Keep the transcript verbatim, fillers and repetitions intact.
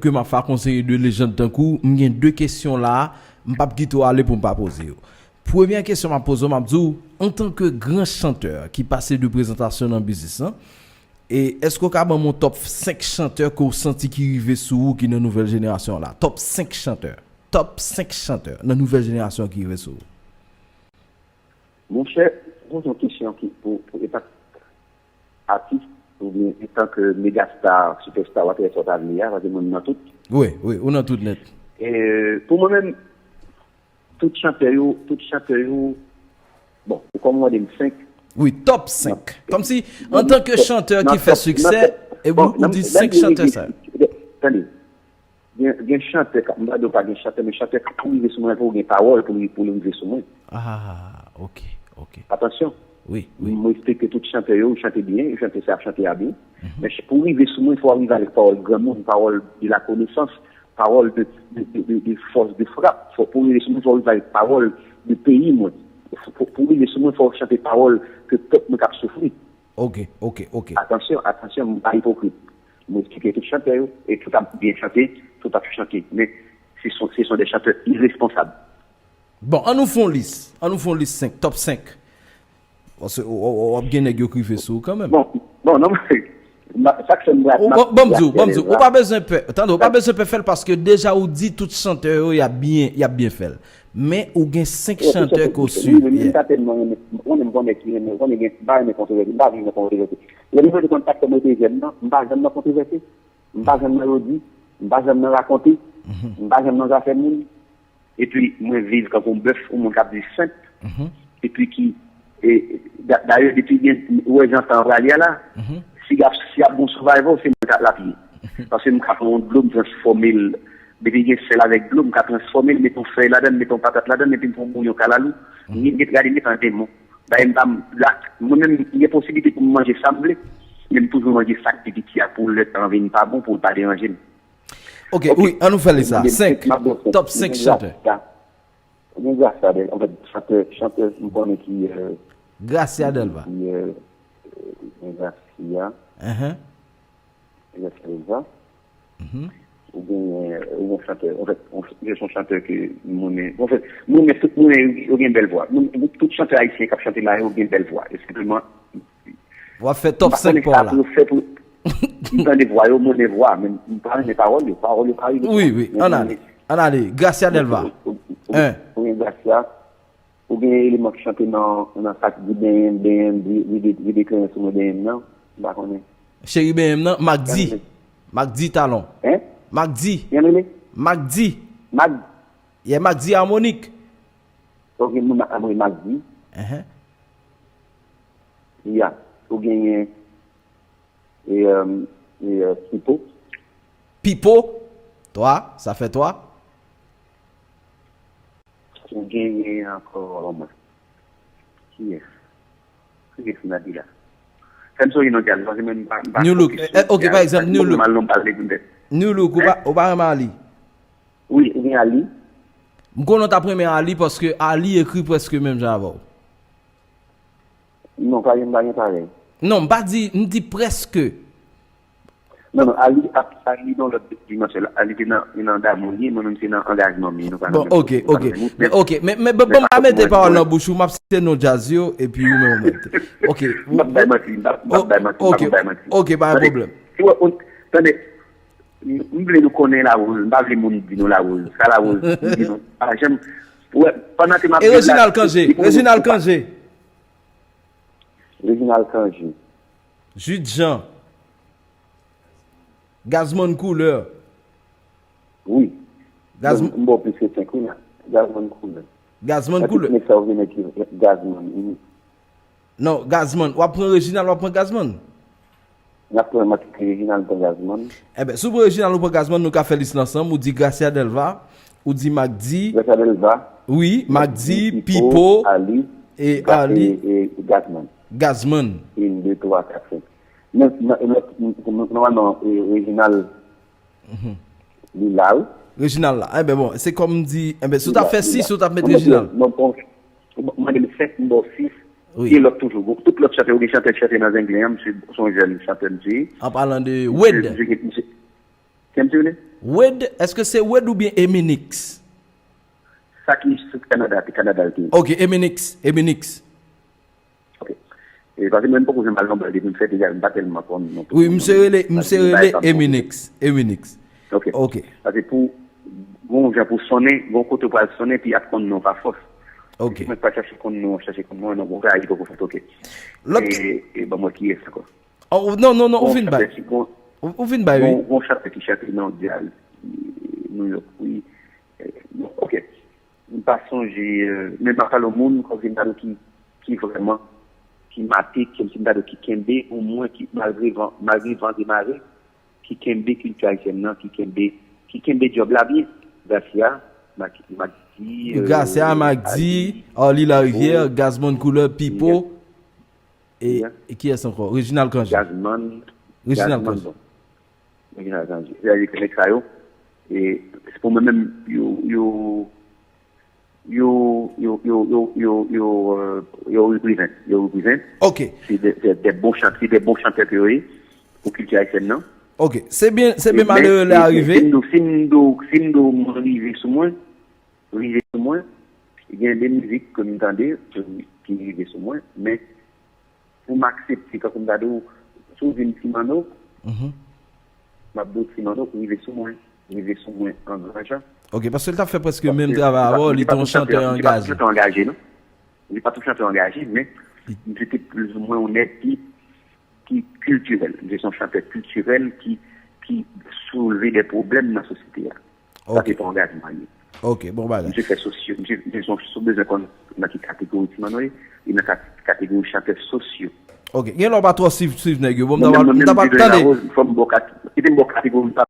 Ke m ap fè ak yon seri de lejann tankou w, m gen de kesyon la, m p ap kite w ale pou m pa poze yo. Premyè kesyon m ap poze w, m ap di w, antanke gran chantè ki pase de prezantasyon nan biznis lan, e èske w ka ban m yon top senk chantè ke w santi ki rive sou ou, ki nan nouvèl jenerasyon an la? Top senk chantè. Top senk chantè nan nouvèl jenerasyon ki rive sou ou. Monchè, ou poze yon kesyon ki pou, pou etan atis oubyen etan ke megastar, sipèsta, whatever sa w ta vle a, paske mwen m nan tout. Wi, wi, ou nan tout nèt. E, pou mwen menm, tout chantè yo, tout chantè yo, bon, ou kòm mande m senk. Wi, top senk. Kòmsi, antanke chantè ki fè siksè, epi ou di senk chantè sa yo. Tande, Gen, gen chantè k ap, m pa di w pa gen chantè, men chantè k ap rive sou mwen pou gen pawòl pou li, pou li rive sou mwen. Ah, ok, ok. Atansyon, wi, wi. M respekte tout chantè yo, yo chante byen, yo chante sa, chante a byen. Mm -hmm. Men pou rive sou mwen, fò w rive avèk pawòl granmoun, pawòl de la konesans, pawòl de, de, de, de, de fòs de frap. Fò, pou rive sou mwen, fò w rive avèk pawòl de peyi mwen. Pou, pou rive sou mwen, fò w chante pawòl ke pèp mwen k ap soufri. Ok, ok, ok. Atansyon, atansyon, m pa ipokrit. M respekte tout chantè yo, e tout ap byen chante, tout ap chante. Men, se son, se son de chantè iresponsab. Bon, ann nou fè yon lis. Ann nou fè yon lis senk, top senk. Paske w, w, w ap gen nèg yo k rive sou ou kanmenm. Bon, bon, non, sa k fè m bra. Bon, bon, m di w, bon, m di w, ou pa bezwen pè. Tande, ou pa bezwen pè fè l paske deja ou di tout chantè yo, y ap byen, y ap byen fè l. Men ou gen senk chantè ke w swiv. Wi, men m ta tèlman renmen, ou konnen m pa yon nèg ki renmen, ou konnen gen, m pa renmen kontwovèse, m pa renmen kontwovèse. Lè m mande konn faktè mwen te jèn nan, m pa janm nan kontwovèse, m pa janm nan redi, m pa janm nan rakonte, m pa janm nan zafè moun. Epi mwen viv tankou yon bèf, yon moun k ap viv senp. Epi ki, e, da- dayè depi gen, ou wè jan tan an prale a la, si y ap, si y ap gon survival, se mwen k ap lapye. Paske m ka pran yon dlo, m transfòme l. Depi gen sèl avèk dlo, m ka transfòme l, mete yon fèy ladan l, mete yon patat ladan l, epi m fè yon bouyon kalalou. M gen, gade, m gen tan demon. Dayè, m pa, la, mwen menm, m gen posiblite pou m manje sa m vle, men m toujou manje sa k pi piti a pou lè tan vin pa bon, pou l pa deranje m. Ok, wi, ann nou fè lis la. Senk, top senk chantè. Ou gen Gracia Delva, anfèt, chantè, chantè, m konnen ki, euh, Gracia Delva. Ki, euh, gen Gracia. Enhen. Gracia Delva. Mhm. Ou gen, ou gen chantè, anfèt, se yon chantè ke m renmen. Anfèt, m renmen tout moun, yo gen bèl vwa. Tout chantè ayisyen k ap chante la, yo gen bèl vwa. E senpleman, W ap fè top senk pa w la. M pa konnen sa pou yo fè pou m tande vwa yo, m renmen vwa, men m pa renmen pawòl yo. Pawòl yo pa rive sou mwen. Wi, wi, ann ale. Ann ale. Gracia Delva. En. Ou gen Gracia. Ou gen eleman k chante nan, nan sa k di benyen m, benyen m, vide, vide krenyen sou mwen, benyen m nan. M pa konnen. Cheri benyen m nan, Macdy. Macdy Talon. En? Macdy. Ki jan l rele? Macdy. Mac. Yeah, Macdy Harmonic. Ok, m renmen Macdy. Enhen. Ya, ou genyen e, e, e, Pipo. Pipo? Twa, sa fè twa. Ou genyen ankò, kiyès? Kiyès m ap di la? Fè m sonje non djaz, paske mwen m pa, m pa New Look, eh, ok, pa egzanp, New Look. Mal non pale pou tèt. New Look, ou pa, ou pa renmen Ali? Wi, ou gen Ali. M konnen w t ap renmen Ali, paske Ali ekri prèske menm jan avè w. Non, pa gen, pa gen parèy. Non, m pa di, m di prèske. Non, non, Ali, Ali nan lòt dimansyon. Ali te nan, nan damou li, mwen menm se nan angajman m ye. Nou pa nan menm. Bon, ok, ok. Men, ok, men, men, bon, m pa mete pawòl nan bouch ou, m ap site non djaz yo, epi ou menm ou mete. Ok. M ap bay manti, m ap bay manti, m ap bay manti. Ok, pa gen pwoblèm. Tande, m vle nou konnen Larose, m pa vle moun di nou Larose. Sa Larose di nou, pa janm, ou wè, pandan ke m ap viv la. E Reginald Cangé, Reginald Cangé. Reginald Cangé. Jude Jean. Gazman Couleur. Wi. Gazman. M ba w plis ke senk wi la. Gazman Couleur. Gazman Couleur. Nèg sa ou vle nèg ki Gazman. Non, Gazman. W ap pran Reginald, w ap pran Gazman? N ap pran, m ap kite Reginald, m pran Gazman. Enben, si w pran Reginald, ou pran Gazman, nou ka fè lis la ansanm. Ou di Gracia Delva, ou di Macdy. Gracia Delva. Wi, Macdy, Pipo, Ali, e Ali, e, e Gazman. Gazman. Youn, de, twa, kat, senk. Men, men, men, nòmalman, e, Reginald, li la, wi. Reginald la. Enben, bon, se kòm m di, enben, si w t ap fè sis, ou t ap met Reginald. Non, non, non, mande m senk, m ba w sis. Wi. Gen lòt toujou. Tout lòt chantè, ou gen chantè k chante nan Zenglen an, misye se yon jèn chantè, misye. An palan de Wade. Misye, misye, Kiyès m te rele? Wade, èske se Wade oubyen Eminix? Sa ki sou Kanada, te Kanada l te ye. Ok, Eminix, Eminix. Ok. E paske mwen, m poko janm al nan bal depi m fèt, egal, m pa tèlman konn non. Wi, misye rele, misye rele Eminix, Eminix. Ok. Ok. Paske pou, gon jan pou sonnen, gon kote pou al sonnen, pi ap konn non pa fòs. Ok. Si mwen pa chache konn non, chache konn non, non, gon kay poko fèt, ok. Lòt. E, e ban mwen kiyès ankò. Oh, non, non, non, ou vin bay. Ou vin bay, wi. Gon chantè ki chante nan Dyal New York, wi. Bon, ok. M pa sonje, men m ap pale yon moun, kòm si m ta di ki, ki vrèman, ki mate, kòm si m ta di ki kenbe, omwen, ki malgre van, malgre van e mare, ki kenbe kilti ayisyèn nan, ki kenbe, ki kenbe djòb la byen. Gracia, Mac, Mac D, Gracia, Mac D, Arly Larivière, Gazman Couleur, Pipo, e, e kiyès ankò? Reginald Cangé. Gazman, Reginald Cangé. Bon. Reginald Cangé. Se a di ke nèg sa yo, e, se pou mwen menm, yo, yo, yo, yo, yo, yo, yo, yo, euh, yo represent, yo represent. Ok. Se de, de, de bon chant, se de bon chantè ke yo ye, pou kilti ayisyèn nan. Ok. Se byen, se byen malere lè a rive. Si m do, si m do, si m do mwen rive sou mwen, rive sou mwen, gen de mizik ke m tande, ki, ki rive sou mwen, men pou m aksepte, tankou m ta di w, si w vin Ti Manno, m ap di w Ti Manno, rive sou mwen, rive sou mwen an gran jan. Ok, paske l t ap fè prèske menm travay avè w, li te yon chantè angaje. Li pa t yon chantè angaje, non. Li pa t yon chantè angaje, men misye te plizoumwen yon nèg ki, ki kiltirèl. Misye se yon chantè kiltirèl ki, ki soulve de pwoblèm nan sosyete a. Sa se pa angajman li ye. Ok, bon bagay. Misye fè sosyo, misye, misye se yon, si w bezwen konn nan ki kategori Ti Manno ye, li nan kat-, kategori chantè sosyo. Ok, gen lè w pa twò swiv, swiv nèg yo. Bon, m ta pral, m ta pral tande. Fò m ba w kat-, kite m ba w kategori, m pa